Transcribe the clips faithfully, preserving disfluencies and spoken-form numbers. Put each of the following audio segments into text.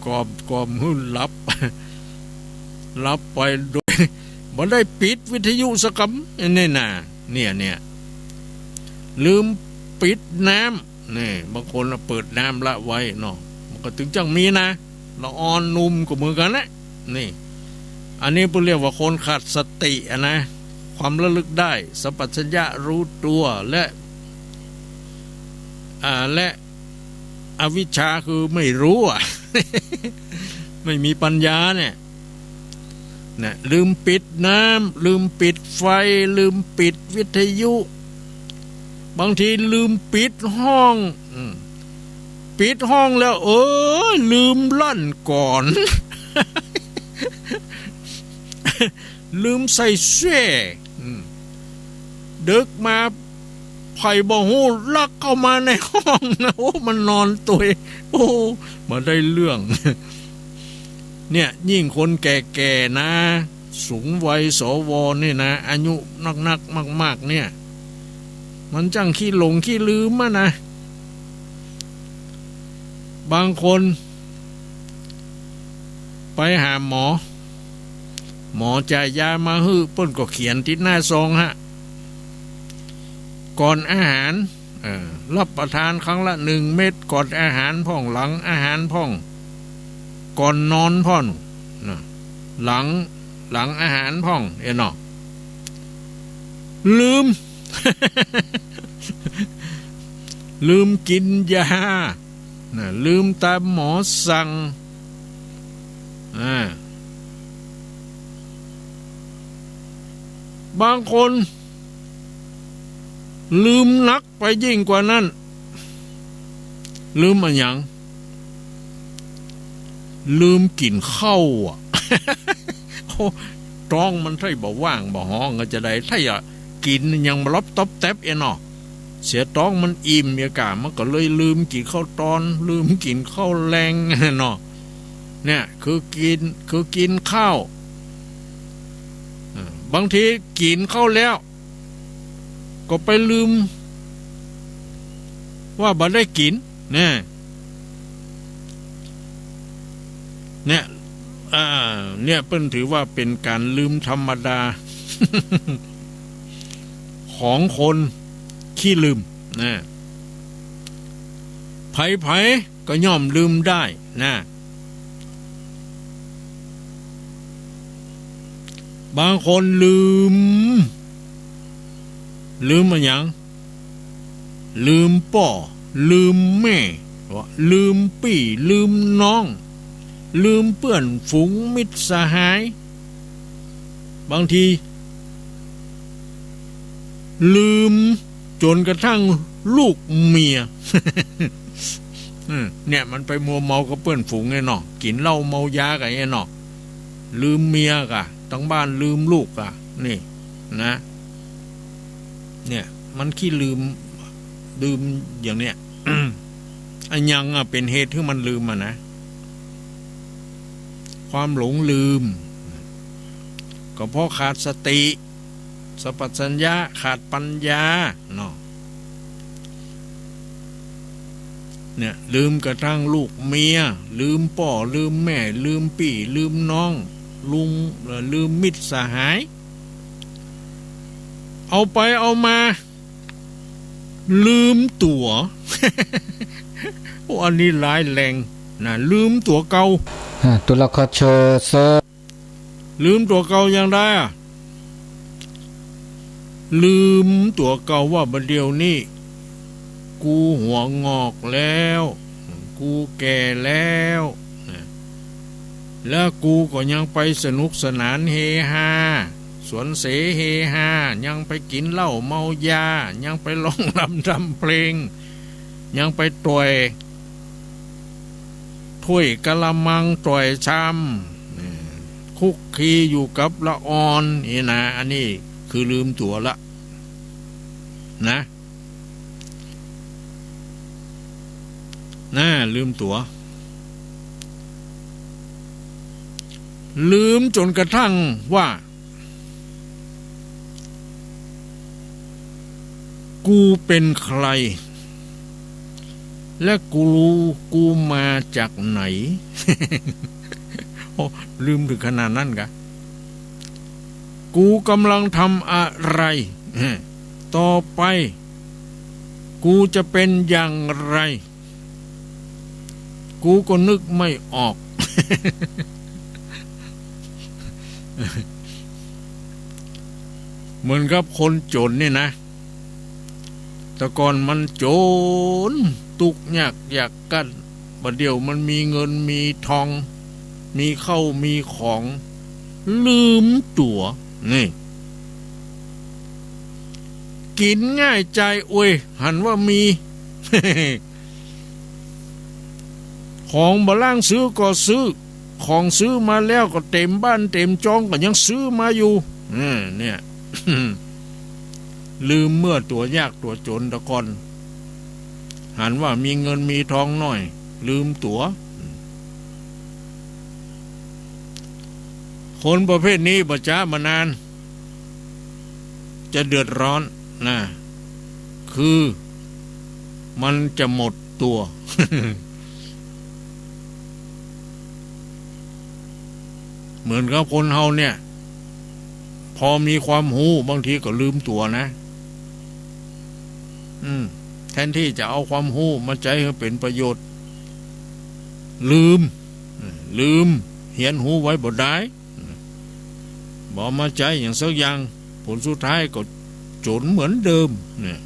กล่อม กล่อมหื้อหลับ หลับไปโดยบ่ได้ปิดวิทยุสักกำ นี่นะ เนี่ย เนี่ย ลืมปิดน้ำ นี่ บางคนน่ะเปิดน้ำละไว้เนาะ มันก็ถึงจั่งมีนะ ละอ่อนหนุ่มก็เหมือนกั๋นแหละ นี่ อันนี้เปิ้นเรียกว่าคนขาดสติอะนะ ความระลึกได้ สัมปชัญญะรู้ตัว และ อ่า และอวิชชาคือไม่รู้อะ ไม่มีปัญญาเนี่ย นะ ลืมปิดน้ำ ลืมปิดไฟ ลืมปิดวิทยุ บางทีลืมปิดห้อง อืม ปิดห้องแล้ว เออ ลืมลั่นก่อน ลืมใส่แส้ อืม ดึกมา ใผบ่ฮู้ลักเข้ามาในห้องนะ โอ้ มันนอนตวย โอ้ บ่ได้เรื่อง เนี่ย ยิ่งคนแก่ๆ นะ สูงวัย สว นี่นะ อายุนักๆ มากๆ เนี่ย มันจั่งขี้หลงขี้ลืมอะนะ บางคนไปหาหมอ หมอจ่ายยามาหื้อ เปิ้นก็เขียนติดหน้าซองฮะ ก่อนอาหาร เออ รับประทานครั้งละหนึ่งเม็ด ก่อนอาหารพ่อง หลังอาหารพ่อง ก่อนนอนพ่อง นะ หลัง หลังอาหารพ่อง เอ้ยเนาะ ลืม ลืมกิ๋นยา นะ ลืมตามหมอสั่ง อ่า บางคน ลืมหนักไปยิ่งกว่านั้น ลืมอะหยัง ลืมกิ๋นข้าวอะ โอ้ ต๊องมันใช่บ่ว่างบ่หองก็จะได้ ใช่อะ กิ๋นยังบ่ลบตบแต๊บเอ้ยเนาะ เสียต๊องมันอิ่มเสียก่า มันก็เลยลืมกิ๋นข้าวตอน ลืมกิ๋นข้าวแลงเนาะ เนี่ย คือกิ๋น คือกิ๋นข้าว เออ บางทีกิ๋นข้าวแล้ว ก็ไปลืมว่าบ่ได้กิ๋น เนี่ย เนี่ย อ่า เนี่ย เปิ้นถือว่าเป๋นก๋านลืมธรรมดา ของคนขี้ลืม นะ ใผๆ ก็ย่อมลืมได้ นะ บางคนลืม ลืมอะหยัง ลืมป้อ ลืมแม่ ลืมปี้ ลืมน้อง ลืมเปื้อนฝูงมิตรสหาย บางที ลืมจ๋นกระทั่งลูกเมีย อืม เนี่ย มันไปมัวเมากับเปื้อนฝูงไงเนาะ กิ๋นเหล้าเมายากั๋นไงเนาะ ลืมเมียก่ะ ตังบ้านลืมลูกก่ะ นี่ นะ เนี่ย มันขี้ลืม ลืมอย่างเนี้ย อะหยังอะเป๋นเหตุหื้อมันลืมอะนะ ความหลงลืม ก็เพราะขาดสติ สัมปชัญญะ ขาดปัญญา เนาะ เนี่ย ลืมกระทั่งลูกเมีย ลืมป้อ ลืมแม่ ลืมปี้ ลืมน้อง ลืม เอ่อ ลืมมิตรสหาย เอาไปเอามา ลืมตั๋ว โอ้ อันนี้ร้ายแรงนะ ลืมตั๋วเก่า อ่า ตั๋วละครเชิญเซิร์ช ลืมตั๋วเก่าอย่างใดอะ ลืมตั๋วเก่าว่าบ่าเดี่ยวนี้ กูหัวงอกแล้ว กูแก่แล้ว นะ แล้วกูก็ยังไปสนุกสนานเฮฮา สวนเสเฮฮา ยังไปกิ๋นเหล้าเมายา ยังไปร้องรำทำเพลง ยังไปต่อยถ้วยกะละมัง ต่อยชาม คุกคีอยู่กับละอ่อน นี่นะ อันนี้คือลืมตั๋วละ นะ น่า ลืมตั๋ว ลืมจ๋นกระทั่งว่า กูเป๋นใคร และกู กูมาจากไหน โอ้ ลืมเถิงขนาดนั้นกา กูกำลังทำอะไร ต่อไป กูจะเป็นอย่างไร กูก็นึกไม่ออก เหมือนกับคนจ๋นนี่นะ แต่ก่อนมันจ๋น ตุ๊กข์ยาก อยากกั้น บ่าเดี่ยวมันมีเงินมีทอง มีข้าวมีของ ลืมตั๋ว นี่ กิ๋นง่ายจายอวย หันว่ามี ของบ่าล่างซื้อก็ซื้อ ของซื้อมาแล้วก็เต๋มบ้านเต๋มจองก็ยังซื้อมาอยู่ เออ เนี่ย ลืมเมื่อตั๋วยากตั๋วจ๋นแต่ก่อน หันว่ามีเงินมีทองหน้อย ลืมตั๋ว คนประเภทนี้บ่จ๊าบ่านาน จะเดือดร้อนนะ คือมันจะหมดตั๋ว เหมือนกับคนเฮาเนี่ย พอมีความฮู้บางทีก็ลืมตั๋วนะ อืม แทนตี้จะเอาความฮู้มาใจ๊หื้อเป๋นประโยชน์ ลืม ลืม เหียนฮู้ไว้บ่ดาย บ่เอามาใจ๊อย่างสักอย่าง ผลสุดท้ายก็จ๋นเหมือนเดิมเนี่ย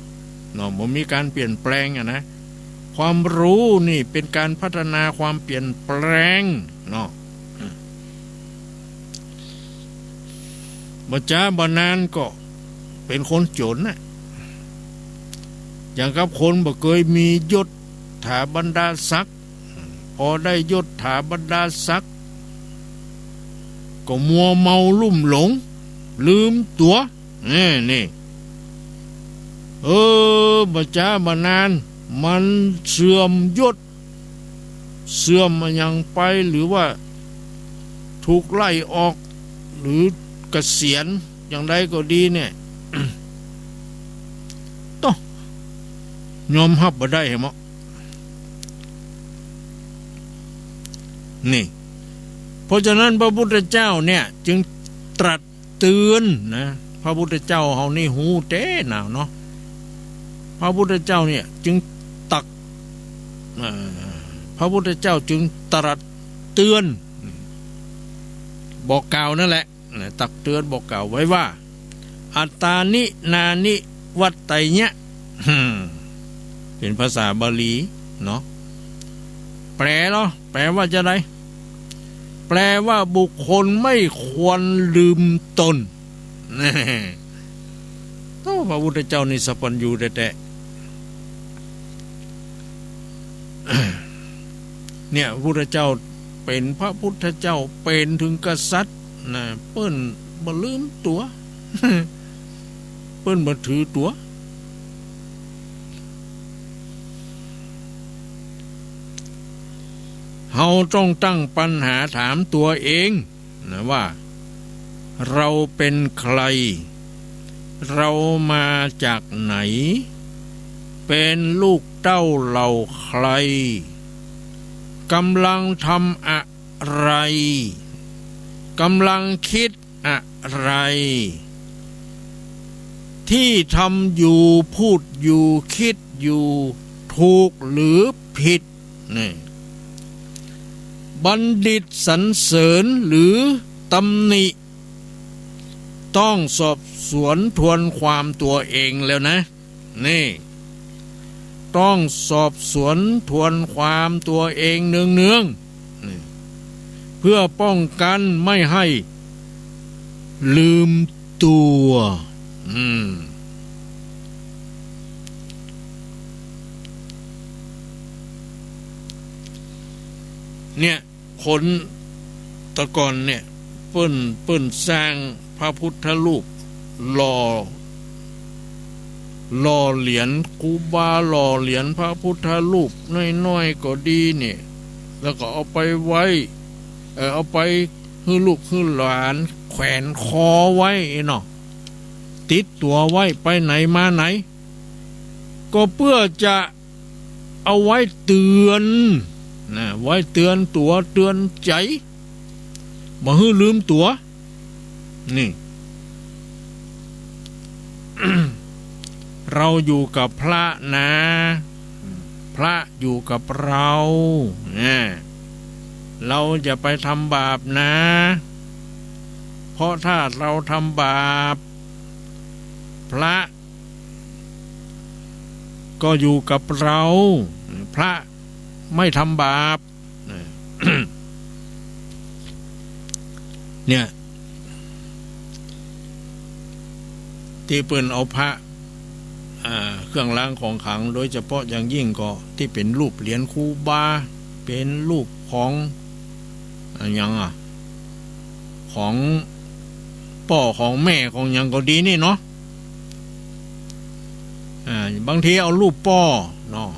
เนาะ บ่มีก๋านเปลี่ยนแปลงอะนะ ความฮู้นี่เป๋นก๋านพัฒนาความเปลี่ยนแปลงเนาะ บ่จ๊าบ่านานก็เป๋นคนจ๋นน่ะ อย่างกับคนบ่เกยมียศถาบรรดาศักดิ์ พอได้ยศถาบรรดาศักดิ์ ก็มัวเมาลุ่มหลง ลืมตั๋ว นี่ นี่ เออ บ่จ๊าบ่านาน มันเสื่อมยศ เสื่อมอะหยังไป หรือว่าถูกไล่ออก หรือเกษียณ อย่างใดก็ดีเนี่ย ต้องยอมฮับบ่ได้แหมะ นี่ เพราะฉะนั้นพระพุทธเจ้าเนี่ยจึงตรัสเตือนนะ พระพุทธเจ้าเฮานี่ฮู้แต๊หนาเนาะ พระพุทธเจ้าเนี่ยจึงตัก เอ่อ พระพุทธเจ้าจึงตรัสเตือน บอกกล่าวนั่นแหละ นะ ตักเตือนบอกกล่าวไว้ว่า อัตตานินานิวัตตัยยะ อืม เป๋นภาษาบาลีเนาะ แปลเหรอ แปลว่าจะได แปลว่าบุคคลไม่ควรลืมตน โอ้ พระพุทธเจ้านี่สัพพัญญูแต๊ๆ เนี่ย พระพุทธเจ้าเป๋นพระพุทธเจ้า เป๋นเถิงกษัตริย์นะ เปิ้นบ่ลืมตั๋ว เปิ้นบ่ถือตั๋ว เฮาต้องตั้งปัญหาถามตั๋วเอง นะว่า เราเป๋นใคร เรามาจากไหน เป๋นลูกเต้าเหล่าใคร กำลังทำอะไร กำลังคิดอะไร ตี้ทำอยู่ พูดอยู่ คิดอยู่ ถูกหรือผิด นี่ บัณฑิตสรรเสริญหรือตำหนิ ต้องสอบสวนทวนความตั๋วเองแล้วนะ นี่ ต้องสอบสวนทวนความตั๋วเองเนืองๆ นี่ เพื่อป้องกันไม่ให้ลืมตั๋ว อืม เนี่ย คนแต่ก่อนเนี่ย เปิ้น เปิ้นสร้างพระพุทธรูป หล่อ หล่อเหรียญครูบา หล่อเหรียญพระพุทธรูปน้อยๆ ก็ดีเนี่ย แล้วก็เอาไปไว้ เอ่อ เอาไปหื้อลูกหื้อหลานแขวนคอไว้เนาะ ติดตั๋วไว้ ไปไหนมาไหน ก็เพื่อจะ เอาไว้เตือนนะ ไว้เตือนตั๋วเตือนใจ๋ บ่หื้อลืมตั๋ว นี่ เราอยู่กับพระนะ พระอยู่กับเรา นะ เราอย่าไปทำบาปนะ เพราะถ้าเราทำบาป พระก็อยู่กับเรา พระไม่ทำบาป เนี่ย ตี้เปิ้นเอาพระ อ่า เครื่องรางของขลัง โดยเฉพาะอย่างยิ่งก็ตี้เป๋นรูปเหรียญครูบา เป๋นรูปของ อะหยังอะ ของป้อของแม่ของหยังก็ดีนี่เนาะ อ่า บางทีเอารูปป้อเนาะ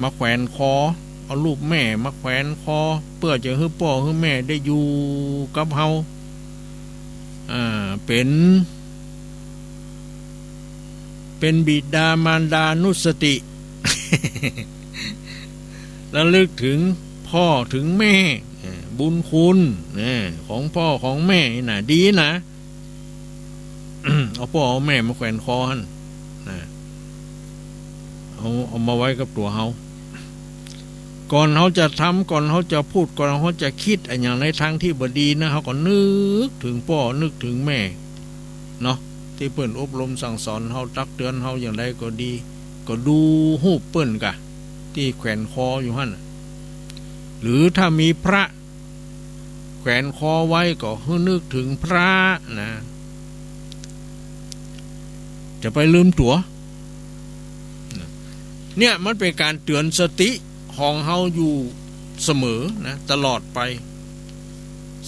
มาแขวนคอ เอารูปแม่มาแขวนคอ เปื้อจะหื้อป้อหื้อแม่ได้อยู่กับเฮา อ่า เป๋น เป๋นบิดามารดานุสติ ระลึกถึงพ่อถึงแม่ เอ่อ บุญคุณ เอ่อ ของพ่อของแม่นี่นะ ดีนะ เอาป้อเอาแม่มาแขวนคอหั้นนะ เอา เอามาไว้กับตั๋วเฮา ก่อนเฮาจะทำ ก่อนเฮาจะพูด ก่อนเฮาจะกึ๊ดอะหยังในตางตี้บ่ดีนะ เฮาก็นึกถึงป้อนึกถึงแม่เนาะ ตี้เปิ้นอบรมสั่งสอนเฮา ตักเตือนเฮาอย่างใดก็ดี ก็ดูรูปเปิ้นก่ะ ตี้แขวนคออยู่หั้นน่ะ หรือถ้ามีพระแขวนคอไว้ก็หื้อนึกถึงพระนะ จะไปลืมตั๋ว เนี่ยมันเป๋นก๋านเตือนสติของเฮาอยู่เสมอนะ ตลอดไป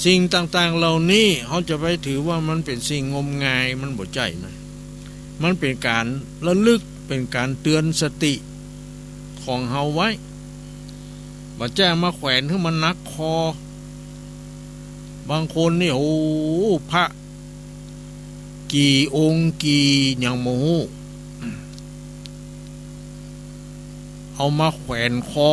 สิ่งต่างๆ เหล่านี้เฮาจะไปถือว่ามันเป๋นสิ่งงมงาย มันบ่ใจ้นะ มันเป๋นก๋านระลึก เป๋นก๋านเตือนสติของเฮาไว้ บ่ใจ้มาแขวนหื้อมันหนักคอ บางคนนี่ โอ้ พระ กี่องค์กี่หยังบ่ฮู้ เอามาแขวนคอ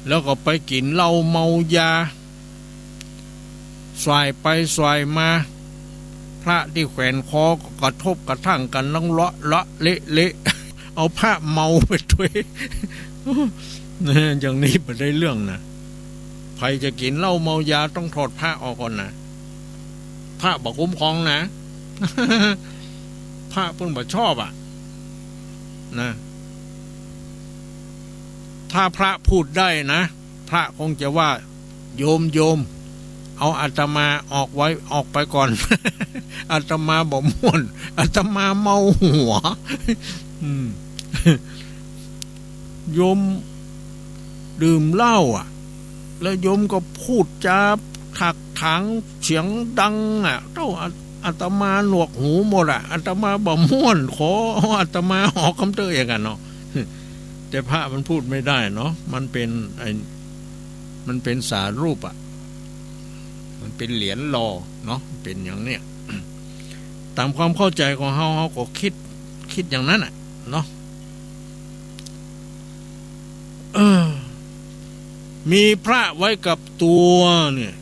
แล้วก็ไปกิ๋นเหล้าเมายา ส่ายไปส่ายมา พระตี้แขวนคอก็กระทบกระทั่งกั๋น ลังเลาะเลาะเละเละ เอาพระเมาไปตวย อย่างนี้บ่ได้เรื่องนะ ใผจะกิ๋นเหล้าเมายาต้องถอดพระออกก่อนนะ พระบ่คุ้มครองนะ พระเปิ้นบ่ชอบอะนะ ถ้าพระพูดได้นะ พระคงจะว่า โยม โยม เอาอาตมาออกไว้ ออกไปก่อน อาตมาบ่ม่วน อาตมาเมาหัว อืม โยมดื่มเหล้าอะ แล้วโยมก็พูดจาถักถางเสียงดังอะ เต้าอา อาตมาหนวกหูหมดอะ อาตมาบ่ม่วน ขอเอาอาตมาออกกำเตื้อเองอะเนาะ แต่พระมันพูดไม่ได้เนาะ มันเป๋นไอ้ มันเป๋นสารูปอะ มันเป๋นเหรียญหล่อเนาะ เป๋นอย่างเนี้ย ต๋ามความเข้าใจ๋ของเฮา เฮาก็กึ๊ด กึ๊ดอย่างนั้นน่ะเนาะ เออ มีพระไว้กับตั๋วเนี่ย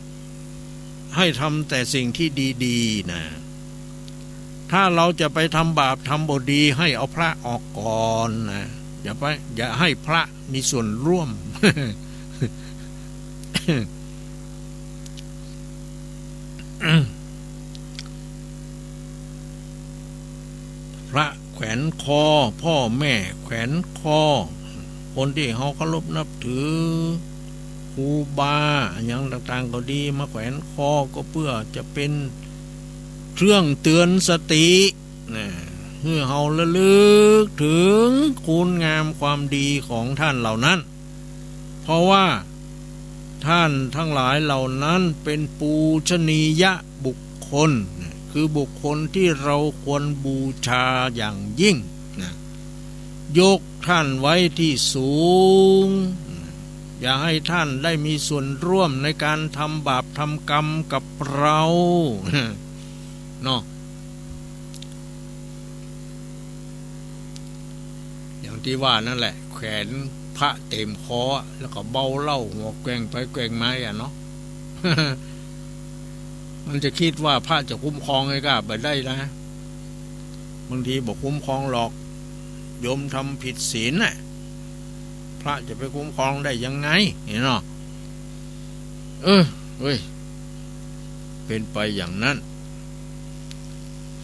หื้อทำแต่สิ่งตี้ดีๆ นะ ถ้าเฮาจะไปทำบาปทำบ่ดี หื้อเอาพระออกก่อนนะ อย่าไป อย่าหื้อพระมีส่วนร่วม พระแขวนคอ พ่อแม่แขวนคอ คนตี้เฮาเคารพนับถือ ครูบาอะหยังต่างๆ ก็ดี มาแขวนคอก็เปื้อจะเป๋นเครื่องเตือนสตินะ หื้อเฮาระลึกถึงคุณงามความดีของต้านเหล่านั้น เพราะว่าต้านตังหลายเหล่านั้นเป๋นปูชนียบุคคลนะ คือบุคคลตี้เฮาควรบูชาอย่างยิ่งนะ ยกต้านไว้ตี้สูงนะ อย่าหื้อต้านได้มีส่วนร่วมในก๋านทำบาปทำกรรมกับเฮา เนาะ ตี้ว่านั่นแหละ แขวนพระเต็มคอ แล้วก็เบ้าเหล้าหัวแกว่งไปแกว่งมาอะเนาะ มันจะกึ๊ดว่าพระจะคุ้มครองไงก็บ่ได้นะ บางทีบ่คุ้มครองหรอก โยมทำผิดศีลน่ะ พระจะไปคุ้มครองได้ยังไง นี่เนาะ เออ เว้ย เป๋นไปอย่างนั้น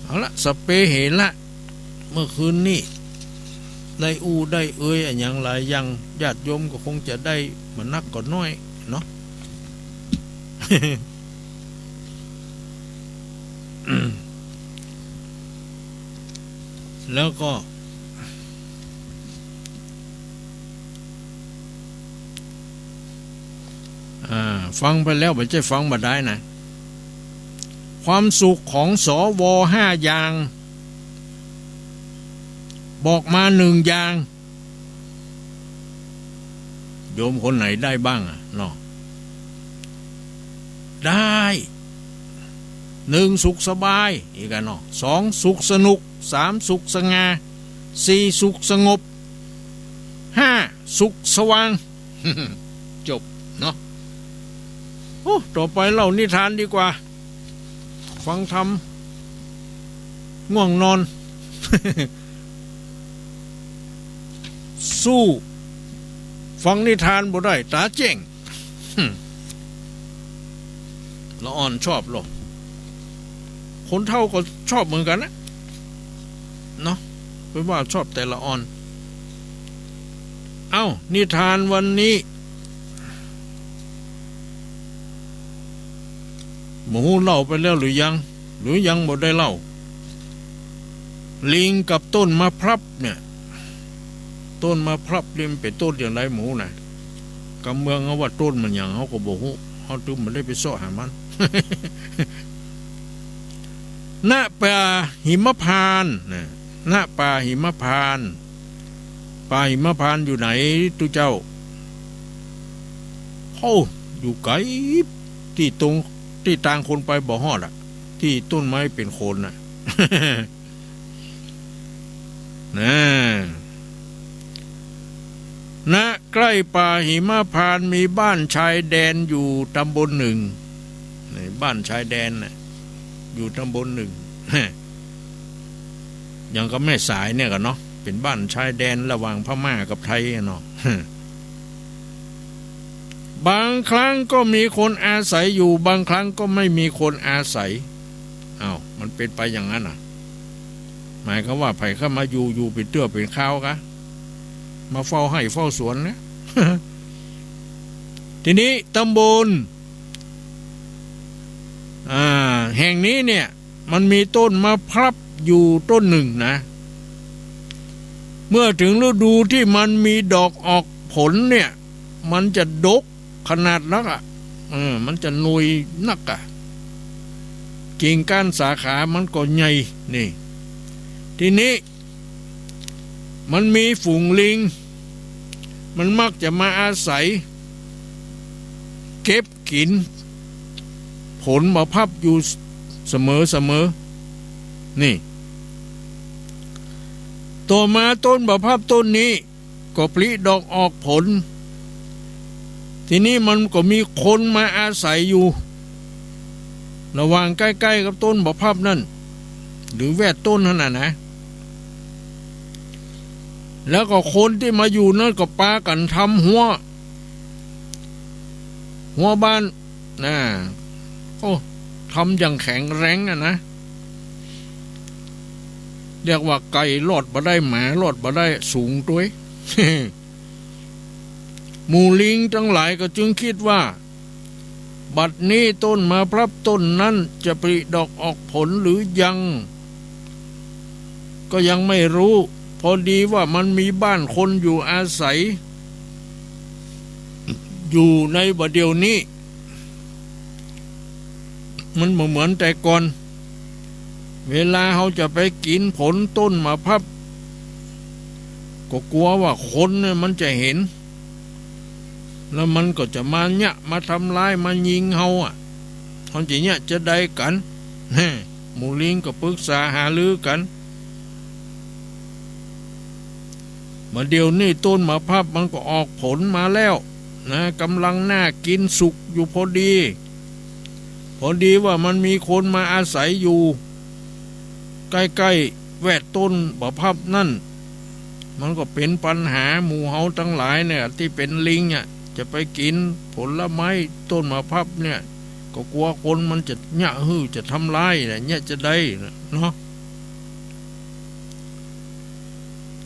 เอาละ สัพเพเหระ เมื่อคืนนี้ ได้อู้ได้เอยอะหยังหลายอย่าง ญาติโยมก็คงจะได้บ่นักก็น้อยเนาะ แล้วก็ อ่า ฟังไปแล้วบ่ใจ้ฟังบ่ได้นะ ความสุขของ สว ห้าอย่าง บอกมาหนึ่งอย่าง โยมคนไหนได้บ้างอะเนาะ ได้ หนึ่ง สุขสบาย อีกอะเนาะ สอง สุขสนุก สาม สุขสง่า สี่ สุขสงบ ห้า สุขสว่าง จบเนาะ โอ้ ต่อไปเล่านิทานดีกว่า ฟังธรรม ง่วงนอน สู้ฟังนิทานบ่ได้ ต๋าแจ้ง ละอ่อนชอบลอ คนเฒ่าก็ชอบเหมือนกั๋นนะ เนาะ เปิ้นว่าชอบแต่ละอ่อน เอ้า นิทานวันนี้ บ่ฮู้เล่าไปแล้วหรือยัง หรือยังบ่ได้เล่า ลิงกับต้นมะพร้าวเนี่ย ต้นมะพร้าวนี่มันเป๋นต้นอย่างใดบ่ฮู้นะ กำเมืองเฮาว่าต้นมันหยังเฮาก็บ่ฮู้ เฮาตึงบ่ได้ไปเซาะหามัน ณ ป่าหิมพานต์นะ ณ ป่าหิมพานต์ ป่าหิมพานต์อยู่ไหนตุ๊เจ้า โอ้ อยู่ไก๋ ตี้ตรง ตี้ตางคนไปบ่ฮอดอะ ตี้ต้นไม้เป๋นโคนน่ะ นะ ณ ใก้ป่าหิมพานต์มีบ้านชายแดนอยู่ตำบลหนึ่ง นี่บ้านชายแดนน่ะ อยู่ตำบลหนึ่ง อย่างกับแม่สายเนี่ยกั๋นเนาะ เป๋นบ้านชายแดนระหว่างพม่ากับไทยอะเนาะ บางครั้งก็มีคนอาศัยอยู่ บางครั้งก็ไม่มีคนอาศัย อ้าว มันเป๋นไปอย่างนั้นน่ะ หมายความว่าใผเข้ามาอยู่ อยู่เป๋นเตื้อเป๋นคราวกะ มาเฝ้าไฮ่เฝ้าสวนนะ ทีนี้ตำบล อ่า แห่งนี้เนี่ย มันมีต้นมะพร้าวอยู่ต้นหนึ่งนะ เมื่อถึงฤดูที่มันมีดอกออกผลเนี่ย มันจะดกขนาดนักอะ เออ มันจะหน่วยนักอะ กิ่งก้านสาขามันก็ใหญ่ นี่ ทีนี้ มันมีฝูงลิง มันมักจะมาอาศัย เก็บกิ๋น ผลมะพร้าวอยู่เสมอเสมอ นี่ ต่อมาต้นมะพร้าวต้นนี้ ก็ผลิดอกออกผล ทีนี้มันก็มีคนมาอาศัยอยู่ ระหว่างใก้ๆ กับต้นมะพร้าวนั่น หรือแวดต้นหั้นน่ะนะ แล้วก็คนตี้มาอยู่นั้นก็ปากั๋นทำฮั้ว ฮั้วบ้าน นะ โอ้ ทำอย่างแข็งแรงอะนะ เรียกว่าไก่ลอดบ่ได้ หมารอดบ่ได้ สูงตวย หมู่ลิงตังหลายก็จึงกึ๊ดว่า บัดนี้ต้นมะพร้าวต้นนั้นจะผลิดอกออกผลหรือยัง ก็ยังไม่ฮู้ พอดีว่ามันมีบ้านคนอยู่อาศัย อยู่ในบ่าเดี่ยวนี้ มันบ่เหมือนแต่ก่อน เวลาเฮาจะไปกิ๋นผลต้นมะพร้าว ก็กั๋วว่าคนเนี่ยมันจะหัน แล้วมันก็จะมาเยียะมาทำร้ายมายิงเฮาอะ เฮาจะเยียะจาใดกั๋น แฮ่ หมู่ลิงก็ปรึกษาหารือกั๋น บ่าเดี่ยวนี้ต้นบ่าพับมันก็ออกผลมาแล้วนะ ก๋ำลังน่ากิ๋นสุกอยู่พอดี พอดีว่ามันมีคนมาอาศัยอยู่ใก้ๆ แวดต้นบ่าพับนั้น มันก็เป๋นปัญหาหมู่เฮาตังหลายเนี่ย ตี้เป๋นลิงอะ จะไปกิ๋นผลไม้ต้นบ่าพับเนี่ย ก็กั๋วคนมันจะเยียะหื้อ จะทำลายนะ เยียะจาใดนะเนาะ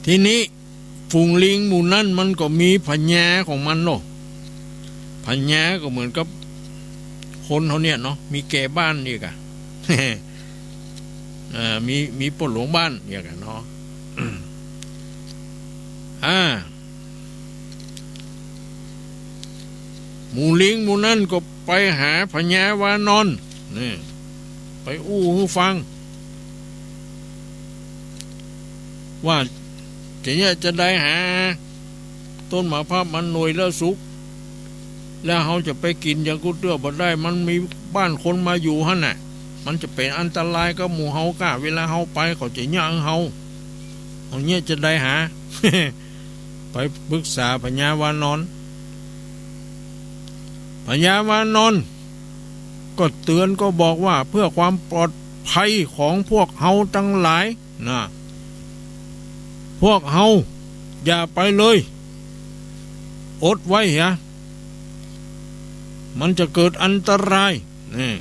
ทีนี้ฝูงลิงหมู่นั้นมันก็มีผญาของมันเนาะ ผญาก็เหมือนกับคนเฮาเนี่ยเนาะ มีแก่บ้านอีกอะ เอ่อ มี มีป้อหลวงบ้านอีกอะเนาะ อ่า หมู่ลิงหมู่นั้นก็ไปหาผญาวานอน นี่ ไปอู้หื้อฟัง ว่าจะเยียะจาใดหาต้นบ่าพับมันหน่วยแล้วสุก แล้วเฮาจะไปกิ๋นอย่างกู้เตื้อบ่ได้ มันมีบ้านคนมาอยู่หั้นน่ะ มันจะเป๋นอันตรายกับหมู่เฮาก้า เวลาเฮาไปเขาจะเยียะหื้อเฮา เฮาเยียะจาใดหา ไปปรึกษาผญาวานอน ผญาวานอนก็เตื๋อนก็บอกว่า เพื่อความปลอดภัยของพวกเฮาตังหลายนะ พวกเฮาอย่าไปเลย อดไว้เหีย มันจะเกิดอันตราย นี่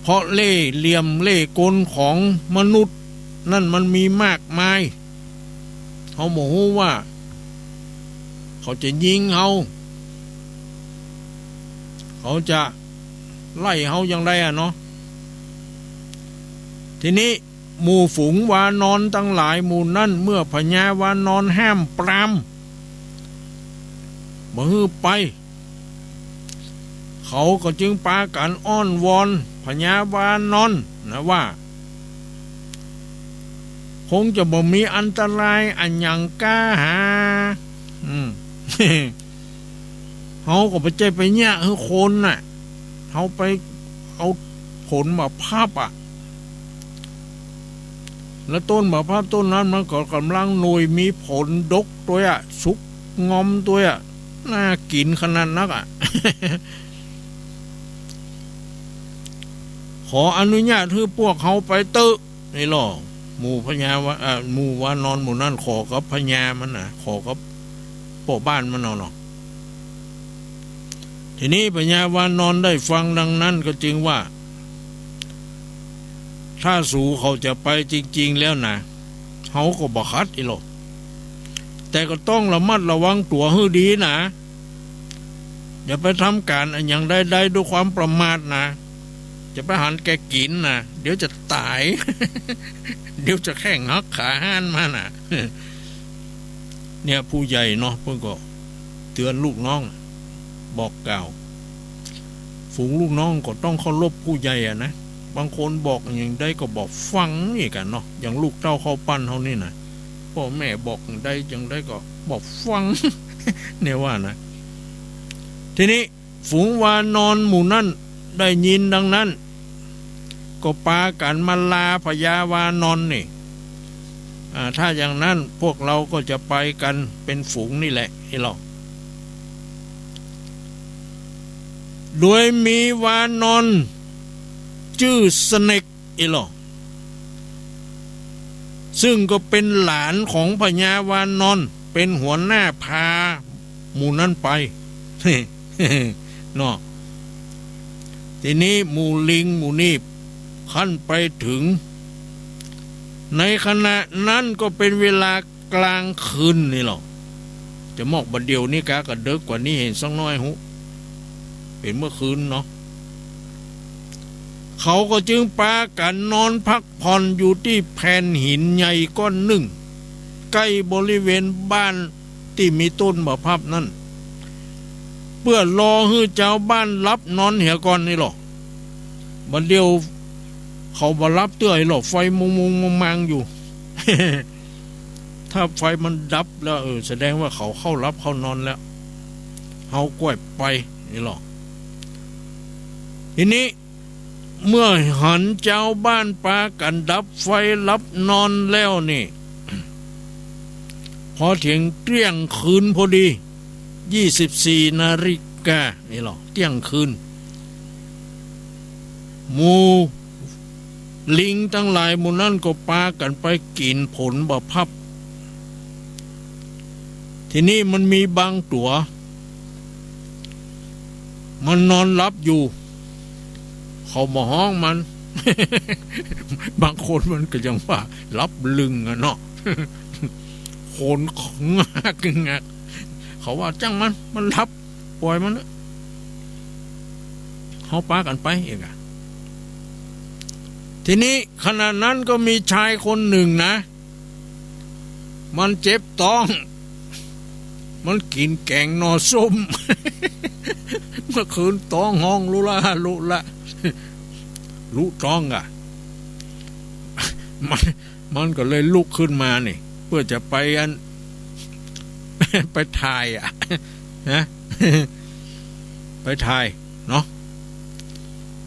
เพราะเล่ห์เหลี่ยมเล่ห์กลของมนุษย์นั้นมันมีมากมาย เฮาบ่ฮู้ว่าเขาจะยิงเฮา เขาจะไล่เฮาอย่างใดอะเนาะ ทีนี้หมู่ฝูงวานอนตังหลายหมู่นั้น เมื่อผญาวานอนห้ามปรามบ่หื้อไป เขาก็จึงปากั๋นอ้อนวอนผญาวานอนนะว่า คงจะบ่มีอันตรายอะหยังก้าหา อืม เฮาก็บ่ใจ้ไปเยียะหื้อคนน่ะ เฮาไปเอาผลบ่าพับอะ แล้วต้นบ่าพับต้นนั้นมันก็ก๋ำลังหน่วยมีผลดกตวยอะ สุกงอมตวยอะ น่ากิ๋นขนาดนักอะ ขออนุญาตหื้อพวกเฮาไปเต๊อะ นี่ลอ หมู่ผญาว่า เอ่อ หมู่วานอนหมู่นั้นขอกับผญามันนะ ขอกับป้อบ้านมันเอาเนาะ ทีนี้ผญาวานอนได้ฟังดังนั้นก็จึงว่า ถ้าสูเขาจะไปจริงๆ แล้วนะ เฮาก็บ่ขัดอีหลอ แต่ก็ต้องระมัดระวังตั๋วหื้อดีนะ อย่าไปทำก๋านอะหยังใดๆ ด้วยความประมาทนะ จะไปหันแก่กิ๋นนะ เดี๋ยวจะต๋าย เดี๋ยวจะแข้งหักขาห้านมานะ เนี่ยผู้ใหญ่เนาะ เปิ้นก็เตื๋อนลูกน้อง บอกกล่าว ฝูงลูกน้องก็ต้องเคารพผู้ใหญ่อะนะ บางคนบอกอย่างใดก็บ่ฟังอีกอะเนาะ อย่างลูกเต้าข้าวปั้นเฮานี่นะ ป้อแม่บอกอย่างใดอย่างใดก็บ่ฟัง เนี่ยว่านะ ทีนี้ ฝูงวานอนหมู่นั้นได้ยินดังนั้น ก็ปากั๋นมาลาผญาวานอนนี่ อ่า ถ้าอย่างนั้นพวกเราก็จะไปกั๋นเป๋นฝูงนี่แหละ ไอ้หลอก โดยมีวานอนจื้อสเน็ก ไอ้หลอก ซึ่งก็เป๋นหลานของผญาวานอน เป๋นหัวหน้าพาหมู่นั้นไป เนาะ ทีนี้หมู่ลิงหมู่นี้คันไปเถิง ในขณะนั้นก็เป๋นเวลากลางคืนนี่หลอก จะมอกบ่าเดี่ยวนี้กา ก็เดิ็กกว่านี้หั้นสักหน้อยฮู้ เป๋นเมื่อคืนเนาะ เขาก็จึงปากั๋นนอนพักผ่อนอยู่ตี้แผ่นหินใหญ่ก้อนนึ่ง ใก้บริเวณบ้านตี้มีต้นบ่าพับนั้น เปื้อรอหื้อจาวบ้านหลับนอนเหียก่อนนี่หลอก บ่าเดี่ยวเขาบ่หลับเตื้อไอ้หลอก ไฟมุงๆ มังๆ อยู่ ถ้าไฟมันดับแล้ว เออ แสดงว่าเขาเข้าหลับเข้านอนแล้ว เฮาก้อยไปนี่หลอก ทีนี้ เมื่อหันจาวบ้านปากั๋นดับไฟหลับนอนแล้วนี่ พอเถิงเตี้ยงคืนพอดี ยี่สิบสี่นาฬิกา นี่ลอ เตี้ยงคืน หมู่ลิงตังหลายหมู่นั้นก็ปากั๋นไปกิ๋นผลบ่าพับ ทีนี้มันมีบางตั๋ว มันนอนหลับอยู่ เขาบ่ฮ้องมัน บางคนมันก็ยังว่าหลับลึงอะเนาะ คนงักงัก เขาว่าจ้างมัน มันหลับ ป่อยมันเถอะ เฮาปากั๋นไปอีกอะ ทีนี้ขณะนั้นก็มีชายคนนึ่งนะ มันเจ็บต๊อง มันกิ๋นแก๋งหน่อส้ม เมื่อคืนต๊องฮ้องลุละลุละ ลุต๊องอะ มัน มันก็เลยลุกขึ้นมานี่ เปื้อจะไปอัน ไปถ่ายอะ นะ ไปถ่ายเนาะ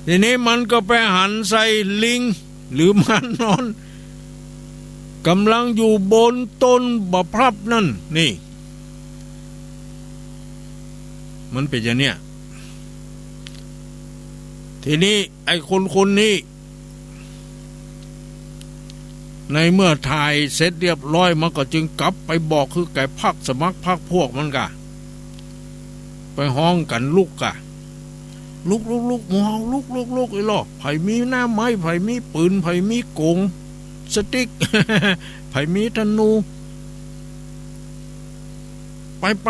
ทีนี้มันก็ไปหันใส่ลิง หรือม้านอน ก่ำลังอยู่บนต้นบ่าพลับนั่น นี่ มันเป๋นอย่างเนี้ย ทีนี้ไอ้คนคนนี้ ในเมื่อถ่ายเสร็จเรียบร้อย มันก็จึงกลับไปบอกคือแก่พรรคสมัครพรรคพวกมันก่ะ ไปฮ้องกั๋นลุกก่ะ ลุก ลุก ลุก หมู่เฮาลุก ลุก ลุก อีหล่อ ใผมีหน้าไม้ ใผมีปืน ใผมีโก๋งสติ๊ก ใผมีธนู ไป ไป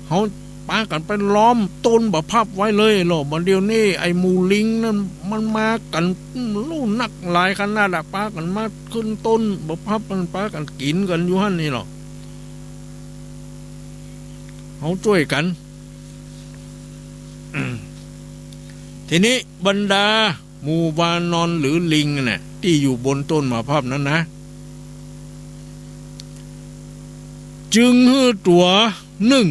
เฮาปากั๋นไปล้อมต้นบ่าพลับไว้เลยหล่อ บ่าเดี่ยวนี้ไอ้หมู่ลิงนั่นมันมากั๋น อืม หลายนักหลายขนาดอะ ปากั๋นมาขึ้นต้นบ่าพลับ มันปากั๋นกิ๋นกั๋นอยู่หั้นนี่หล่อ เฮาจ้วยกั๋น ทีนี้บรรดาหมู่วานอนหรือลิงน่ะ ตี้อยู่บนต้นบ่าพลับนั้นนะ จึงหื้อตั๋วนึ่ง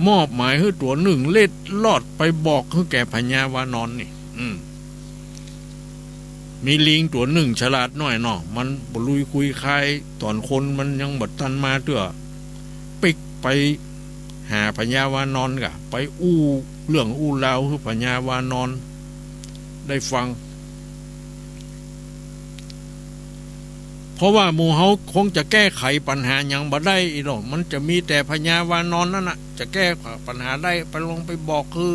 มอบหมายหื้อตั๋วนึ่งเล็ดลอดไปบอกหื้อแก่พญาวานอนนี่ อืม มีลิงตั๋วนึ่งฉลาดหน้อยเนาะ มันบ่ลุยคุยคาย ต๋อนคนมันยังบ่ตันมาเตื้อ ปิ๊กไปหาพญาวานอนก่ะ ไปอู้เรื่องอู้ราวหื้อพญาวานอนได้ฟัง เพราะว่าหมู่เฮาคงจะแก้ไขปัญหาหยังบ่ได้อีหล่อ มันจะมีแต่พญาวานอนนั่นน่ะ จะแก้ปัญหาได้ ไปลองไปบอกคือ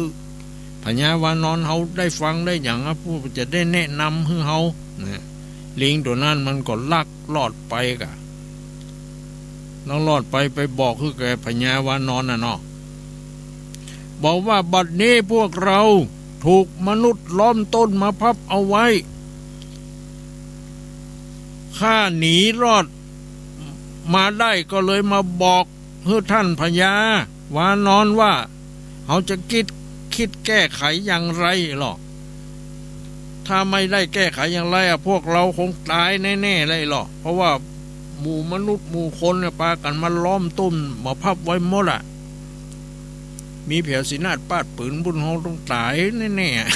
พญาวานอนเฮาได้ฟังได้หยังอะ ผู้จะได้แนะนำหื้อเฮานะ ลิงตั๋วนั้นมันก็ลักลอดไปก่ะ ลักลอดไป ไปบอกคือแก่พญาวานอนน่ะเนาะ บอกว่าบัดนี้พวกเราถูกมนุษย์ล้อมต้นบ่าพลับเอาไว้ ข้าหนีรอดมาได้ก็เลยมาบอกหื้อท่านพญาวานอนว่า เฮาจะคิด คิดแก้ไขอย่างไรหล่อ ถ้าไม่ได้แก้ไขอย่างไรอะ พวกเราคงต๋ายแน่ๆ เลยหล่อ เพราะว่าหมู่มนุษย์หมู่คนเนี่ยปากั๋นมาล้อมต้นบ่าพลับไว้หมดอะ มีแผวสีนาดปาดปืนบุญ เฮาต้องต๋ายแน่ๆ อะ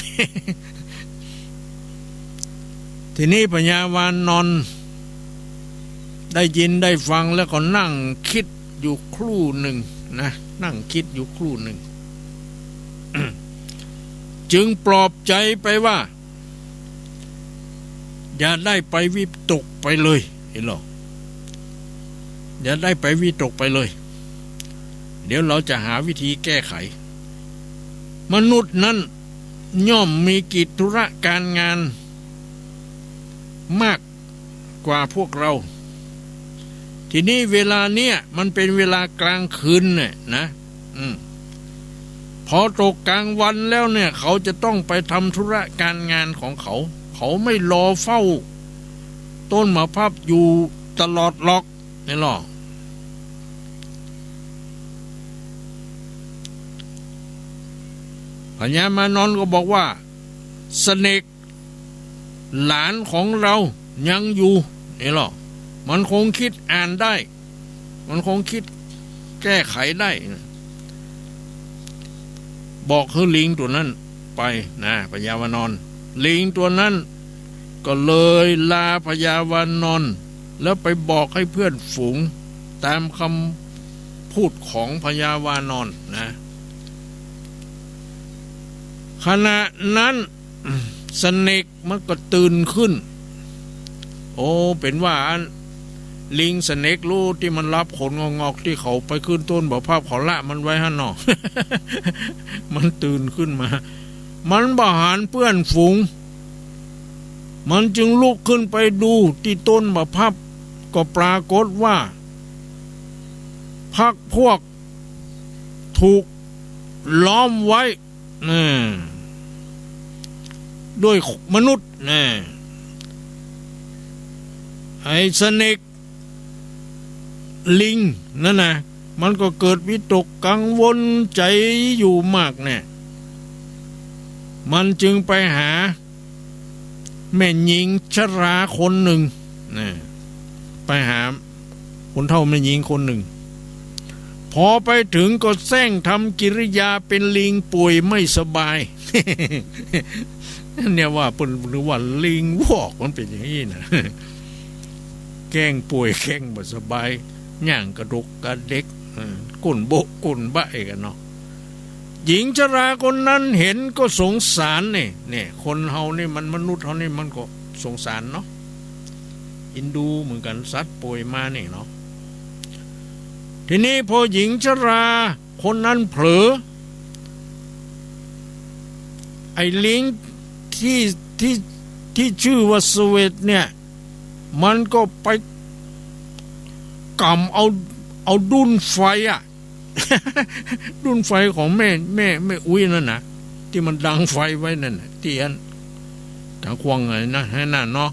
ทีนี้พญาวานอนได้ยินได้ฟังแล้วก็นั่งคิดอยู่ครู่นึ่งนะ นั่งคิดอยู่ครู่นึ่ง จึงปลอบใจไปว่า อย่าได้ไปวิตกไปเลย เห็นหรอ อย่าได้ไปวิตกไปเลย เดี๋ยวเราจะหาวิธีแก้ไข มนุษย์นั้นย่อมมีกิจธุระการงานมากกว่าพวกเรา ทีนี้เวลาเนี้ยมันเป็นเวลากลางคืนเนี่ยนะ อืม พอตกกลางวันแล้วเนี่ย เขาจะต้องไปทำธุระการงานของเขา เขาไม่รอเฝ้าต้นบ่าพลับอยู่ตลอดหรอก นี่หรอ พญาวานอนก็บอกว่า เสน่ห์หลานของเรายังอยู่ นี่หรอ มันคงคิดอ่านได้ มันคงคิดแก้ไขได้ บอกหื้อลิงตั๋วนั้นไปนะ พญาวานอน ลิงตั๋วนั้นก็เลยลาพญาวานอน แล้วไปบอกให้เพื่อนฝูง ต๋ามกำพูดของพญาวานอนนะ ขณะนั้น สเนกมันก็ตื่นขึ้น โอ้ เป๋นว่าอัน ลิงสเนกลูกตี้มันลับขนงอกๆ ตี้เขาไปขึ้นต้นบ่าพับ เขาละมันไว้หั้นเนาะ มันตื่นขึ้นมา มันบ่หันเปื้อนฝูง มันจึงลุกขึ้นไปดูตี้ต้นบ่าพับ ก็ปรากฏว่า พรรคพวกถูกล้อมไว้ อืม ด้วยมนุษย์นะ ไอ้สเนกลิงนั่นนะ มันก็เกิดวิตกกังวลใจ๋อยู่มากแน่ มันจึงไปหาแม่ญิงชราคนนึ่งนะ ไปหา คนเฒ่าแม่ญิงคนนึ่ง พอไปเถิงก็แสร้งทำกิริยาเป๋นลิงป่วยไม่สบาย เนี่ยว่าเปิ้น หรือว่าลิงวอกมันเป๋นอย่างนี้นะ แกล้งป่วยแกล้งบ่สบาย ย่างกระดกกระเดก เออ ก้นโบ๊ะก้นบ้ายกั๋นเนาะ หญิงชราคนนั้นเห็นก็สงสารนี่ เนี่ย คนเฮานี่มัน มนุษย์เฮานี่มันก็สงสารเนาะ เอ็นดูเหมือนกั๋น สัตว์ป่วยมานี่เนาะ ทีนี้พอหญิงชราคนนั้นเผลอ ไอ้ลิงตี้ ตี้ ตี้จื้อว่าสเวตเนี่ย มันก็ไปก๋ำเอา เอาดุ้นไฟอะ ดุ้นไฟของแม่ แม่ แม่อุ๊ยนั่นนะ ตี้มันดังไฟไว้นั่นน่ะ ตี้อัน ต๋างขว้างไอ้นั่น ไอ้นั่นเนาะ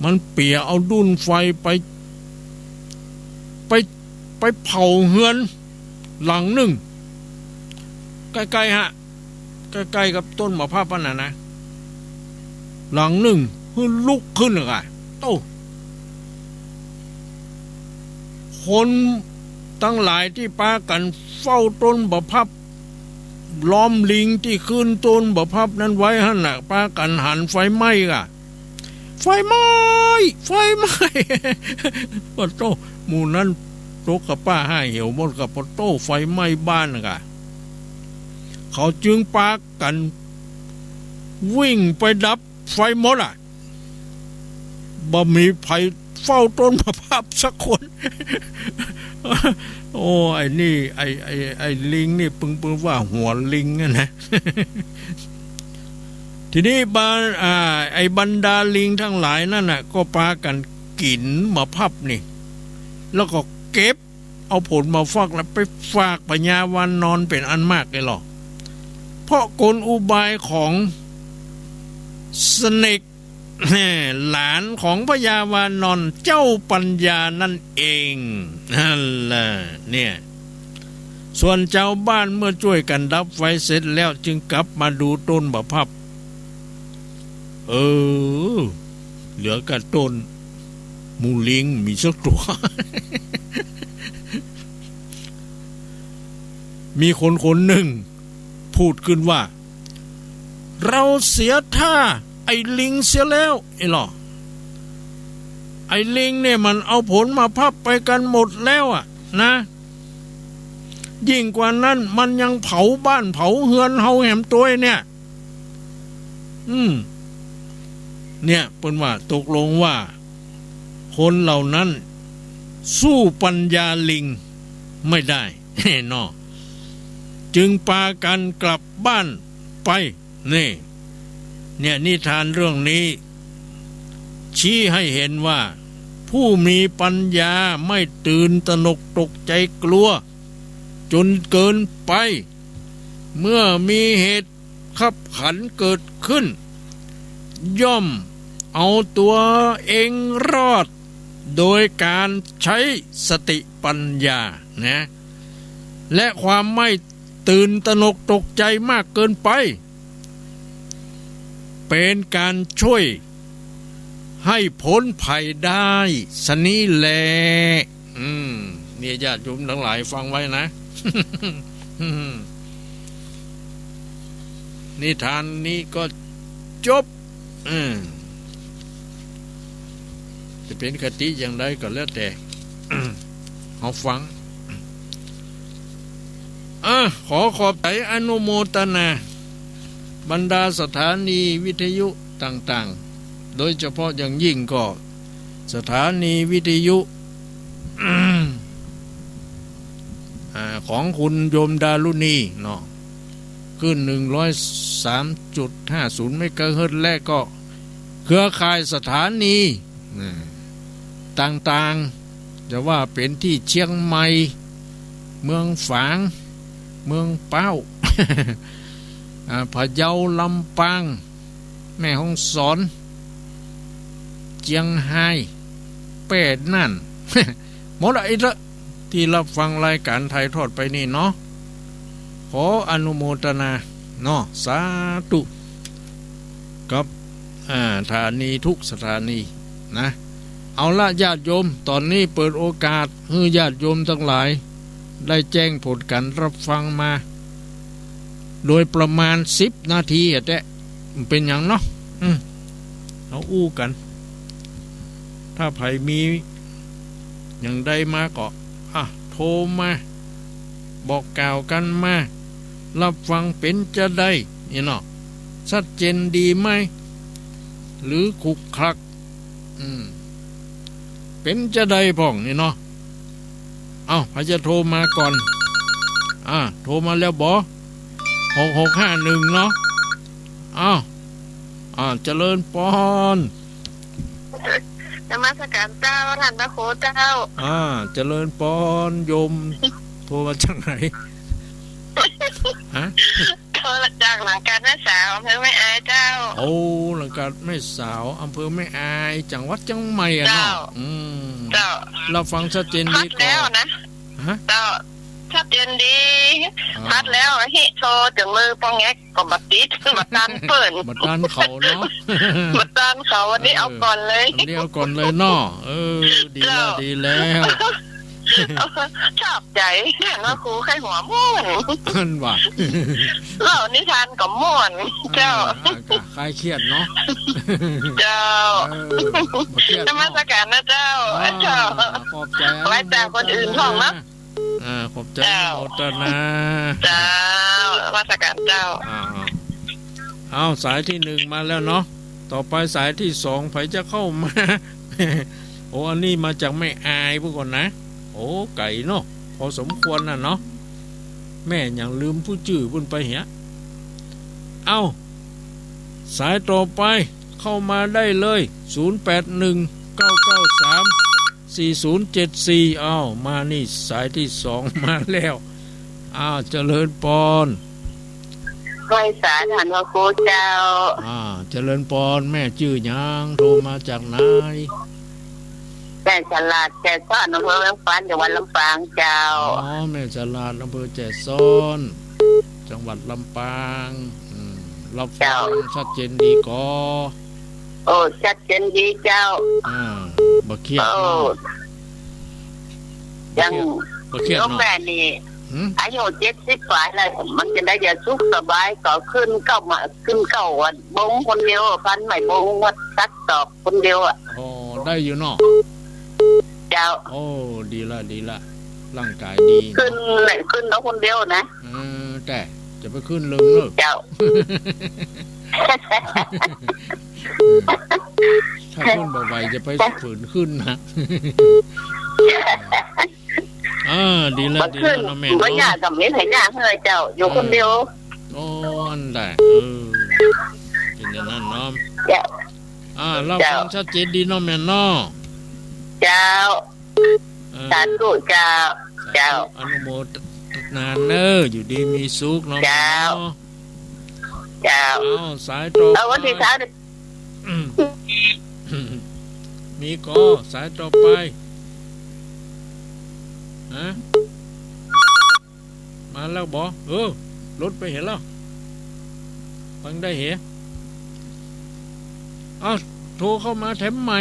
มันเปียเอาดุ้นไฟไป ไป ไปเผาเฮือนหลังนึ่ง ใก้ๆ ฮะ ใก้ๆ กับต้นบ่าพับอันนั้นนะ หลังนึ่ง หื้อลุกขึ้นอะ โต้ คนตังหลายตี้ปากั๋นเฝ้าต้นบ่าพับ ล้อมลิงตี้ขึ้นต้นบ่าพับนั้นไว้หั้นน่ะ ปากั๋นหันไฟไหม้กะ ไฟไหม้ ไฟไหม้ ปะโต้ หมู่นั้นตกกะป๊าห้าเหี่ยวหมดกะ ปะโต้ ไฟไหม้บ้านกะ เขาจึงปากั๋นวิ่งไปดับไฟหมดอะ บ่มีใผเฝ้าต้นบ่าพับสักคน โอ้ ไอ้นี่ ไอ้ ไอ้ ไอ้ลิงนี่ เปิ้น เปิ้นว่าหัวลิงอะนะ ทีนี้บรร อ่า ไอ้บรรดาลิงตังหลายนั้นน่ะ ก็ปากั๋นกิ๋นบ่าพับนี่ แล้วก็เก็บเอาผลบ่าพับแล้วไปฝากพญาวานอนเป๋นอันมากเลยลอ เพราะกลอุบายของสเนก หลานของพญาวานอนเจ้าปัญญานั่นเอง นั่นแหละ เนี่ย ส่วนจาวบ้านเมื่อจ้วยกั๋นดับไฟเสร็จแล้วจึงกลับมาดูต้นบ่าพับ เออ เหลือกะต้น หมู่ลิงมีสักตั๋ว มีคนคนนึ่ง พูดขึ้นว่า เราเสียท่าไอ้ลิงเสียแล้ว ไอ้หล่อ ไอ้ลิงเนี่ยมันเอาผลบ่าพับไปกั๋นหมดแล้วอะนะ ยิ่งกว่านั้นมันยังเผาบ้านเผาเฮือนเฮาแหมตวยเนี่ย อืม เนี่ย เปิ้นว่าตกลงว่า คนเหล่านั้นสู้ปัญญาลิงไม่ได้ เนาะ จึงปากั๋นกลับบ้านไป นี่ เนี่ย นิทานเรื่องนี้ ชี้ให้เห็นว่า ผู้มีปัญญาไม่ตื่นตระหนกตกใจกลัว จนเกินไป เมื่อมีเหตุคับขันเกิดขึ้น ย่อมเอาตัวเองรอด โดยการใช้สติปัญญานะ และความไม่ตื่นตระหนกตกใจมากเกินไป เป๋นก๋านจ้วยให้ป๊นภัยได้ สะนี้แล อืม เนี่ย ญาติโยมตังหลายฟังไว้นะ นิทานนี้ก็จบ อืม จะเป๋นคติอย่างใดก็แล้วแต่ เฮาฟัง อ่ะ ขอขอบใจ๋อนุโมตนา บรรดาสถานีวิทยุต่างๆ โดยเฉพาะอย่างยิ่งก็สถานีวิทยุ อ่า ของคุณโยมดารุณีเนาะ คลื่น หนึ่งร้อยสามจุดห้าศูนย์ เมกะเฮิรตซ์ และก็เครือข่ายสถานี นะ ต่างๆ จะว่าเป๋นตี้เจียงใหม่ เมืองฝาง เมืองป๊าว อ่า พะเยา ลำปาง แม่ฮ่องสอน เจียงฮาย แป้ น่าน หมดละ อี้เต๊อะ ตี้ฮับฟังรายก๋านถ่ายทอดไปนี่เนาะ ขออนุโมตนาเนาะ สาธุ กับ อ่า สถานีทุกสถานีนะ เอาละญาติโยม ต๋อนนี้เปิดโอกาสหื้อญาติโยมตังหลาย ได้แจ้งผลก๋านฮับฟังมา โดยประมาณสิบนาทีอะแต๊ บ่เป๋นหยังเนาะ อืม เฮาอู้กั๋น ถ้าใผมีอย่างใดมาก็ อ่ะ โทรมา บอกกล่าวกั๋นมา ฮับฟังเป๋นจาใด นี่เนาะ ชัดเจนดีไหม หรือขลุกขลัก อืม เป๋นจาใดพ่องนี่เนาะ เอ้า ใผจะโทรมาก่อน อ่า โทรมาแล้วบ่ หกหกห้าหนึ่ง เนาะ เอ้า อ่า เจริญปอน นมัสก๋านเจ้า ต้านพระครูเจ้า อ่า เจริญปอน โยม โทรมาจากไหน ฮะ โทรจากหลังกาดแม่สาว อำเภอแม่อายเจ้า โอ้ หลังกาดแม่สาว อำเภอแม่อาย จังหวัดเจียงใหม่อะเนาะ เจ้า อืม เจ้า ฮับฟังชัดเจนดีก่อ ฮับแล้วนะ ฮะ เจ้า ชัดเจนดี อ่า ฮับแล้ว ฮิ โทรเตื้องมือปองแงกก็บ่ติด บ่ตันเปิ้น บ่ตันเขาเนาะ บ่ตันเขา วันนี้ เออ เอาก่อนเลย วันนี้เอาก่อนเลยเนาะ เออ ดีแล้ว เจ้า ดีแล้ว ชอบใจ๋ พระครูใค่หัวม่วน อั้นว่า เล่านิทานก็ม่วน เจ้า อ่า อ่า คลายเครียดเนาะ เจ้า เออ บ่เครียดเนาะ นมัสก๋านนะเจ้า อ่า เจ้า ขอบใจ๋ ไหว้ตามคนอื่นพ่องนะ อ่า ขอบใจ๋ เจ้า อนุโมตนา เจ้า นมัสก๋านเจ้า อ่า เอา สายตี้หนึ่งมาแล้วเนาะ ต่อไปสายตี้สอง ใผจะเข้ามา โอ้ อันนี้มาจากแม่อายพุ้นก่อนะ โอ้ ไก๋เนาะ พอสมควรน่ะเนาะ แม่หยังลืมผู้จื้อพุ้นไปเหีย เอ้า สายต่อไปเข้ามาได้เลย ศูนย์แปดหนึ่ง เก้าเก้าสาม สี่ศูนย์เจ็ดสี่ เอ้า มานี่สายตี้สองมาแล้ว อ้าว เจริญปอน ไหว้สาต้านพระครูเจ้า อ่า เจริญปอน แม่จื้อหยัง โทรมาจากไหน แม่ฉลาด แก่ซ้อน อำเภอเวียงฝาน จังหวัดลำปางเจ้า อ๋อ แม่ฉลาด อำเภอแก่ซ้อน จังหวัดลำปาง อืม ฮับฟัง เจ้า ชัดเจนดีก่อ โอ้ ชัดเจนดีเจ้า อ่า บ่เครียด โอ้ เนาะ ยัง บ่เครียด บ่เครียดเนาะ โยมแม่นี่ หืม อายุเจ็ดสิบป๋ายแล้ว มันจะได้จะสุขสบาย ก็ขึ้นเก๊ามา ขึ้นเก๊าวัดบงคนเดียว ฟันไม้บงวัดตัดตอกคนเดียวอะ อ๋อ ได้อยู่เนาะ เจ้า โอ้ ดีละ ดีละ ร่างก๋ายดีเนาะ ขึ้นเลย ขึ้นเอาคนเดียวนะ เออ แต่จะไปขึ้นเริงเนอะ เจ้า ถ้าขึ้นบ่ไหวจะไปฝืนขึ้นนะ อ่า ดีละ บ่ ดีละ ขึ้น เนาะแม่ บ่ เนาะ ย่าก็มีไผย่าหื้อเจ้า อยู่คนเดียว เออ โอ้ อั้นแหละ เออ เป๋นอย่างนั้นเนาะ เจ้า อ่า ฮับฟัง เจ้า ชัดเจนดีเนาะแม่เนาะ เจ้า เออ สาธุเจ้า สาธุ เจ้า อนุโมทนาเนอะ อยู่ดีมีสุขเนาะ เจ้า แม่เนาะ เจ้า อ้าว สายต่อไป เอาวันตี้สาม อืม มีก่อ สายต่อไป ฮะ มาแล้วบ่ เออ หลุดไปเหียแล้ว ฟังได้เหีย อ้าว โทรเข้ามาแถมใหม่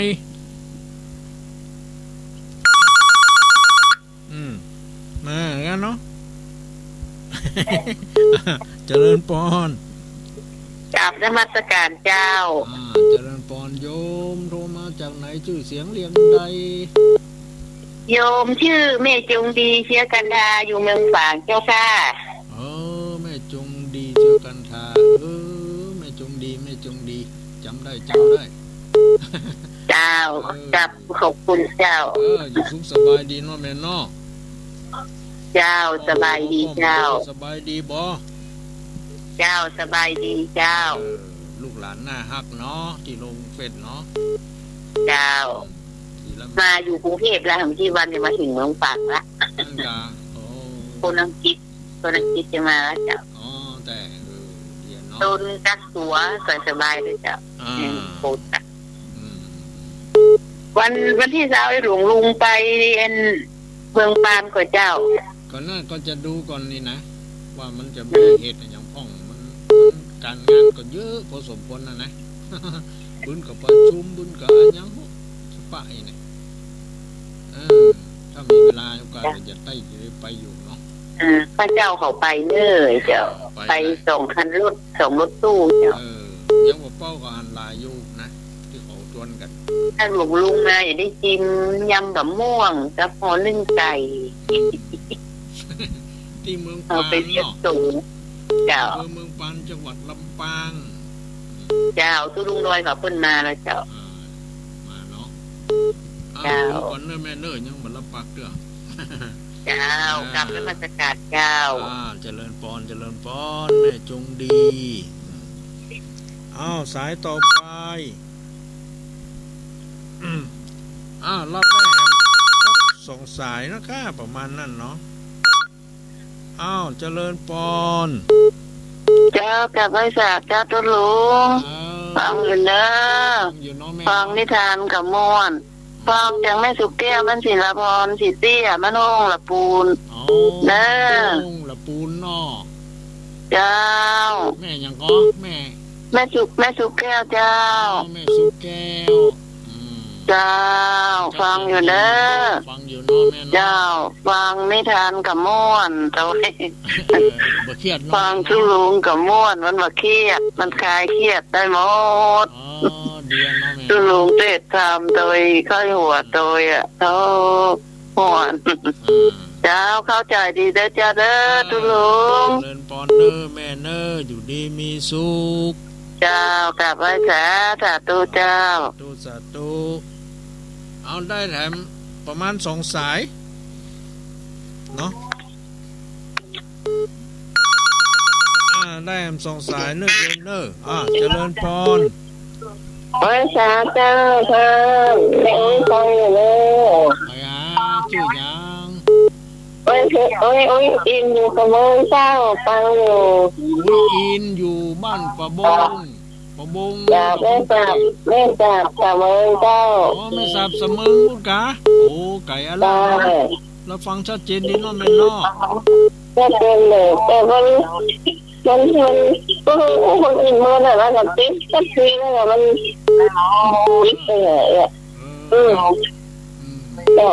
อืม มากันเนาะ เจริญปอน กราบนมัสการเจ้า อ่า เจริญปอนโยม โทรมา จากไหน จื้อเสียงเรียงใด โยมจื้อแม่จงดี เชื้อกันทา อยู่เมืองฝางเจ้าค่ะ เออ แม่จงดี เชื้อกันทา เออ แม่จงดี แม่จงดี จ๋ำได้ จ๋ำได้ เจ้า เออ กับขอบคุณเจ้า เออ อยู่สุขสบายดีเนาะแม่เนาะ เจ้า สบายดีเจ้า สบายดีบ่ เจ้า สบายดีเจ้า เออ ลูกหลานน่าฮักเนาะ ตี้ลงเฟซเนาะ เจ้า อืม ตี้ละ มาอยู่กรุงเทพฯแล้ว ไม่กี่วันจะมาถึงเมืองฝางละ นั่นกะ โอ้ คนอังกฤษ คนอังกฤษจะมาแล้วเจ้า อ๋อ แต่ เออ เดี๋ยวเนาะ ตนกักตั๋ว สบายๆ เลยเจ้า อ่า อืม โปรด อืม วัน วันตี้ซาว ไอ้หลวงลุงไปอันเมืองปานก่อเจ้า ก่อนนั้นก็จะดูก่อนนี่นะ ว่ามันจะมีเหตุอะหยังพ่อง มัน มันก๋านงานก็เยอะพอสมควรนะนะ บึนก็ประชุม บึนก็อะหยัง สะปะอี้นะ เออ ถ้ามีเวลาโอกาสก็จะได้ไปอยู่เนาะ เออ พระเจ้าเขาไปเน่อเจ้า ไป ไป ไปสองคันรถ สองรถตู้เจ้า เออ ยังบ่เป้าก็หันหลายอยู่นะ ตี้เขาจวนกั๋น ถ้าหลวงลุงมาอย่าได้กิ๋นยำบ่าม่วงกับห่อนึ่งไก่ ตี้เมืองปานเนาะ เอาไปเสียสูง เจ้า อำเภอเมืองปาน จังหวัดลำปาง เจ้า ตุ๊ลุงดอยเขาเปิ้นมาแล้วเจ้า อ่า มาเนาะ อ้าว เจ้า ดูก่อนเน่อแม่เน่อ ยังบ่รับปากเตื้อ เจ้า อ่า กราบนมัสการเจ้า อ่า เจริญปอน เจริญปอน แม่จงดี อ้าว สายต่อไป อ้าว รับได้แหมสักสองสายนะคะ ประมาณนั้นเนาะ อ้าว เจริญปอน เจ้า กราบไหว้สาเจ้าตุ๊ลุง เออ ฟังอยู่เน่อ ฟังอยู่เนาะแม่ ฟังนิทานก็ม่วน ฟังจังแม่สุกแก้ว มันศิลาพร สีเตี้ย มันห้องละปูน อ๋อ เน่อ ห้องละปูนเนาะ เจ้า แม่หยังก็ แม่ แม่สุก แม่สุกแก้วเจ้า อ๋อ แม่สุกแก้ว อืม เจ้า ฟังอยู่เน่อ ฟังอยู่เนาะแม่เนาะ เจ้า ฟังนิทานก็ม่วน เจ้า เออ บ่เครียดเนาะ ฟังตุ๊ลุงก็ม่วน มันบ่เครียด มันคลายเครียดได้หมด อ๋อ ดีเนาะแม่ ตุ๊ลุงเทศน์ธรรมโตย ค่อยหัวโตยอะ โธ่ ม่วน อ่า เจ้า เข้าใจ๋ดีเน่อเจ้าเน่อ ตุ๊ลุง เจริญปอนเน่อแม่เน่อ อยู่ดีมีสุข เจ้า กราบไหว้สา สาธุเจ้า สาธุ สาธุ เอา ได้แถมประมาณสองสายเนาะ อ่า ได้แถมสองสายเน่อ เจริญเน่อ อ่า เจริญปอน ไหว้สาเจ้าท่าน แม่อุ้ยฟังอยู่เน่อ ไปหา จื้อหยัง อุ้ย อุ้ย อุ้ยอินอยู่สะเมิงเจ้า ฟังอยู่ อุ้ยอินอยู่บ้านป่าบง ป่าบง จ้ะ แม่สาบ แม่สาบสะเมิงเจ้า อ๋อ แม่สาบสะเมิงพุ้นกา โอ้ ไก๋อะล่ะ เจ้า แล้วฟังชัดเจนดีเนาะแม่เนาะ ชัดเจนเลย แต่มัน มัน มัน ก็คือคนอื่นมันน่ะนะ มันติดสักทีแล้วมันติดไปเลยอะ เออ อืม อืม ก็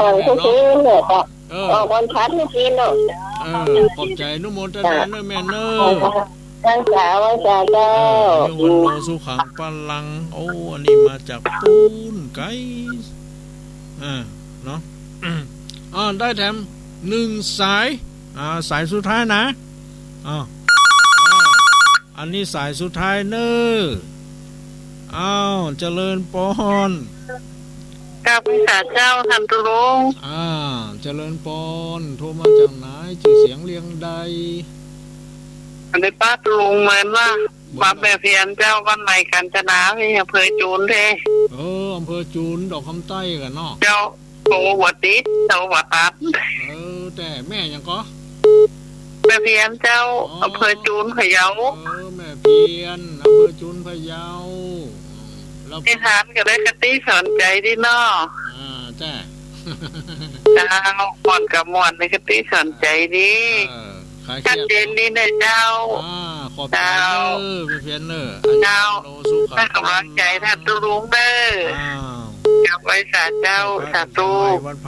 ฟังทุกทีเลยค่ะ เออ ออกวันพระทุกทีเนาะ เออ ขอบใจ๋ อนุโมทนาเน่อแม่เน่อ รักษาไว้จ้าเจ้า เออ อายุวัณโณสุขังพลัง โอ้ อันนี้มาจากปู๊นไก๋ อ่า เนาะ อ่า ได้แถมหนึ่งสาย อ่า สายสุดท้ายนะ อ้าว อ้าว อันนี้สายสุดท้ายเน่อ อ้าว เจริญปอน กราบไหว้สาเจ้า ท่านตุ๊ลุง อ่า เจริญปอน โทรมาจากไหน จื้อเสียงเรียงใด อันนี้ป้าตุ๊ลุงเหมือนว่า เหมือนว่า ป้าแม่เพียรเจ้า บ้านใหม่กาญจนา ตี้อำเภอจูนเด้ เออ อำเภอจูน ดอกคำใต้กั๋นเนาะ เจ้า โตบ่ติด โตบ่ตัด เออ แต่แม่หยังก็ แม่เพียรเจ้า อ๋อ อำเภอจูน พะเยา เออ แม่เพียร อำเภอจูน พะเยา แล้ว นิทานก็ได้คติสอนใจ๋ดีเนาะ อ่า จ้ะ เจ้า ม่วนก็ม่วน ได้คติสอนใจ๋ดี เออ คลายเครียด ชัดเจนดีเน่อเจ้า อ่า ขอบใจ๋ เจ้า เน่อ แม่เพียรเน่อ เจ้า อายุวัณโณสุขังพลัง ให้ก๋ำลังใจ๋ท่านตุ๊ลุงเน่อ อ้าว กราบไหว้สาเจ้า สาธุ วันพ